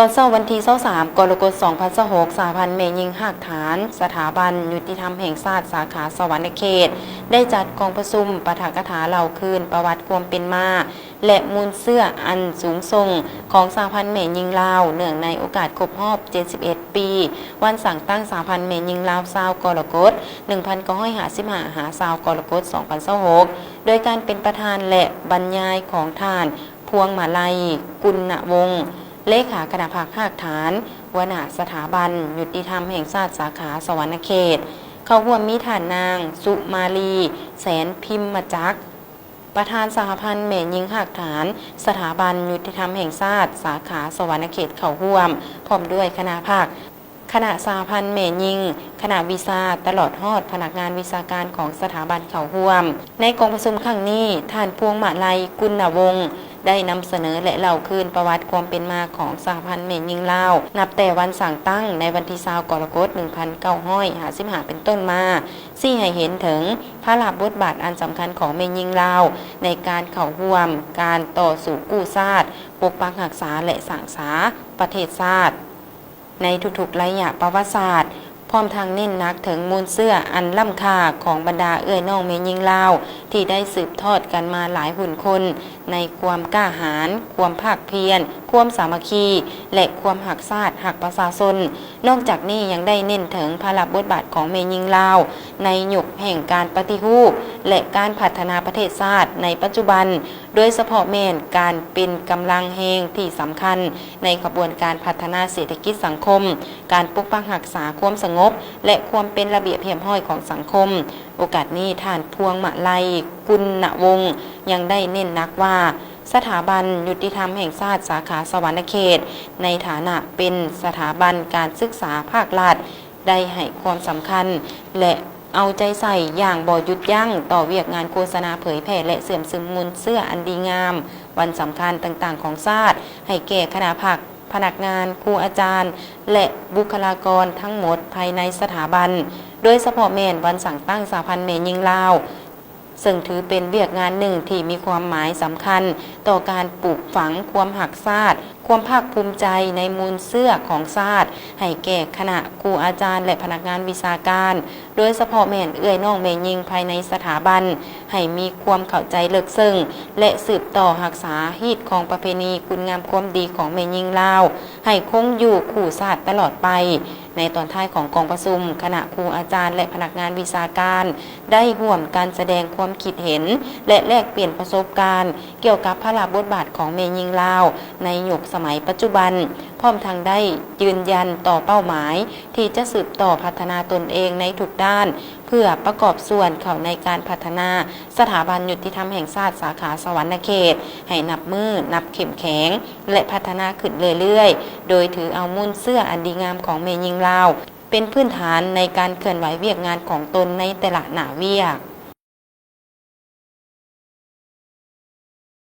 ຕອນເຊົ້າວັນທີຊາວສາມ ກໍລະກົດ ສອງພັນຊາວຫົກ ສະຫະພັນແມ່ຍິງຮາກຖານ ສະຖາບັນຍຸຕິທຳແຫ່ງຊາດ ສາຂາສະຫວັນນະເຂດ ໄດ້ຈັດກອງປະຊຸມປາຖະກະຖາເລົ່າຄືນປະຫວັດຄວາມເປັນມາ ແລະ ມູນເຊື້ອອັນສູງສົ່ງຂອງສະຫະພັນແມ່ຍິງລາວ ເນື່ອງໃນໂອກາດຄົບຮອບ ເຈັດສິບເອັດ ປີ ວັນສ້າງຕັ້ງສະຫະພັນແມ່ຍິງລາວ ຊາວ ກໍລະກົດ ໜຶ່ງພັນເກົ້າຮ້ອຍຫ້າສິບຫ້າ ຫາ ຊາວ ກໍລະກົດ ສອງພັນຊາວຫົກ ໂດຍການເປັນປະທານ ແລະ ບັນຍາຍຂອງທ່ານ ພວງມາໄລ ກຸນນະວົງ ເລຂາຄະນະພັກຮາກຖານ ຫົວໜ້າສະຖາບັນຍຸຕິທຳແຫ່ງຊາດ ສາຂາສະຫວັນນະເຂດ. ເຂົ້າຮ່ວມມີທ່ານນາງ ສຸມາລີ ແສນພິມມະຈັກ ປະທານສະຫະພັນແມ່ຍິງຮາກຖານ ສະຖາບັນຍຸຕິທຳແຫ່ງຊາດ ສາຂາສະຫວັນນະເຂດ ເຂົ້າຮ່ວມ ພ້ອມດ້ວຍຄະນະພັກ, ຄະນະສະຫະພັນແມ່ຍິງ, ຄະນະວິຊາ ຕະຫຼອດຮອດພະນັກງານວິຊາການຂອງສະຖາບັນເຂົ້າຮ່ວມ. ໃນກອງປະຊຸມຄັ້ງນີ້, ທ່ານ ພວງມາໄລ ກຸນນະວົງ ໄດ້ນຳສະເໜີ ແລະ ເລົ່າຄືນປະຫວັດຄວາມເປັນມາຂອງສະຫະພັນແມ່ຍິງລາວ ນັບແຕ່ວັນສ້າງຕັ້ງໃນວັນທີຊາວ ກໍລະກົດ ໜຶ່ງພັນເກົ້າຮ້ອຍຫ້າສິບຫ້າ ເປັນຕົ້ນມາ, ຊີ້ໃຫ້ເຫັນເຖິງພາລະບົດບາດອັນສຳຄັນຂອງແມ່ຍິງລາວ ໃນການເຂົ້າຮ່ວມການຕໍ່ສູ້ກູ້ຊາດ, ປົກປັກຮັກສາ ແລະ ສ້າງສາປະເທດຊາດ ໃນທຸກໆໄລຍະປະຫວັດສາດ, ພ້ອມທັງເນັ້ນໜັກເຖິງມູນເຊື້ອອັນລ້ຳຄ່າຂອງບັນດາເອື້ອຍນ້ອງແມ່ຍິງລາວ ທີ່ໄດ້ສືບທອດກັນມາຫຼາຍຮຸ່ນຄົນ ໃນຄວາມກ້າຫານ, ຄວາມພາກພຽນ, ຄວາມສາມັກຄີ ແລະ ຄວາມຮັກຊາດ, ຮັກປະຊາຊົນ. ນອກຈາກນີ້ຍັງໄດ້ເນັ້ນເຖິງພາລະບົດບາດຂອງແມ່ຍິງລາວ ໃນຍຸກແຫ່ງການປະຕິຮູບ ແລະ ການພັດທະນາປະເທດຊາດໃນປັດຈຸບັນ, ໂດຍສະເພາະແມ່ນການເປັນກຳລັງແຮງທີ່ສຳຄັນໃນຂະບວນການພັດທະນາເສດຖະກິດສັງຄົມ, ການປົກປັກຮັກສາຄວາມສະຫງົບ ແລະ ຄວາມເປັນລະບຽບຮຽບຮ້ອຍຂອງສັງຄົມ. ໂອກາດນີ້, ທ່ານ ພວງມາໄລ ກຸນນະວົງ ຍັງໄດ້ເນັ້ນໜັກວ່າ ສະຖາບັນຍຸຕິທຳແຫ່ງຊາດ ສາຂາສະຫວັນນະເຂດ ໃນຖານະເປັນສະຖາບັນການສຶກສາພາກລັດ ໄດ້ໃຫ້ຄວາມສຳຄັນ ແລະ ເອົາໃຈໃສ່ຢ່າງບໍ່ຢຸດຢັ້ງຕໍ່ວຽກງານໂຄສະນາເຜີຍແຜ່ ແລະ ເຊື່ອມຊຶມມູນເຊື້ອອັນດີງາມ ວັນສຳຄັນຕ່າງໆຂອງຊາດ ໃຫ້ແກ່ຄະນະພັກ, ພະນັກງານ, ຄູອາຈານ ແລະ ບຸກຄະລາກອນທັງໝົດພາຍໃນສະຖາບັນ, ໂດຍສະເພາະແມ່ນວັນສ້າງຕັ້ງສະຫະພັນແມ່ຍິງລາວ. ເຊິ່ງຖືເປັນວຽກງານໜຶ່ງທີ່ມີຄວາມໝາຍສຳຄັນຕໍ່ການປູກຝັງຄວາມຮັກຊາດ, ຄວາມພາກພູມໃຈໃນມູນເຊື້ອຂອງຊາດ ໃຫ້ແກ່ຄະນະຄູອາຈານ ແລະ ພະນັກງານວິຊາການ, ໂດຍສະເພາະແມ່ນເອື້ອຍນ້ອງແມ່ຍິງພາຍໃນສະຖາບັນ ໃຫ້ມີຄວາມເຂົ້າໃຈເລິກເຊິ່ງ ແລະ ສືບຕໍ່ຮັກສາຮີດຄອງປະເພນີຄຸນງາມຄວາມດີຂອງແມ່ຍິງລາວ ໃຫ້ຄົງຢູ່ຄູ່ຊາດຕະຫຼອດໄປ. ໃນຕອນທ້າຍຂອງກອງປະຊຸມ, ຄະນະຄູອາຈານ ແລະ ພະນັກງານວິຊາການ ໄດ້ຮ່ວມກັນສະແດງຄວາມຄິດເຫັນ ແລະ ແລກປ່ຽນປະສົບການກ່ຽວກັບພາລະບົດບາດຂອງແມ່ຍິງລາວໃນຍຸກສະໄໝປັດຈຸບັນ, ພ້ອມທັງໄດ້ຢືນຢັນຕໍ່ເປົ້າໝາຍທີ່ຈະສືບຕໍ່ພັດທະນາຕົນເອງໃນທຸກດ້ານ ເພື່ອປະກອບສ່ວນເຂົ້າໃນການພັດທະນາສະຖາບັນຍຸຕິທຳແຫ່ງຊາດສາຂາສະຫວັນນະເຂດ ໃຫ້ນັບມື້ນັບເຂັ້ມແຂງ ແລະ ພັດທະນາຂຶ້ນເລື້ອຍໆ, ໂດຍຖືເອົາມູນເຊື້ອອັນດີງາມຂອງແມ່ຍິງລາວ ເປັນພື້ນຖານໃນການເຄື່ອນໄຫວວຽກງານຂອງຕົນໃນແຕ່ລະໜ້າວຽກ.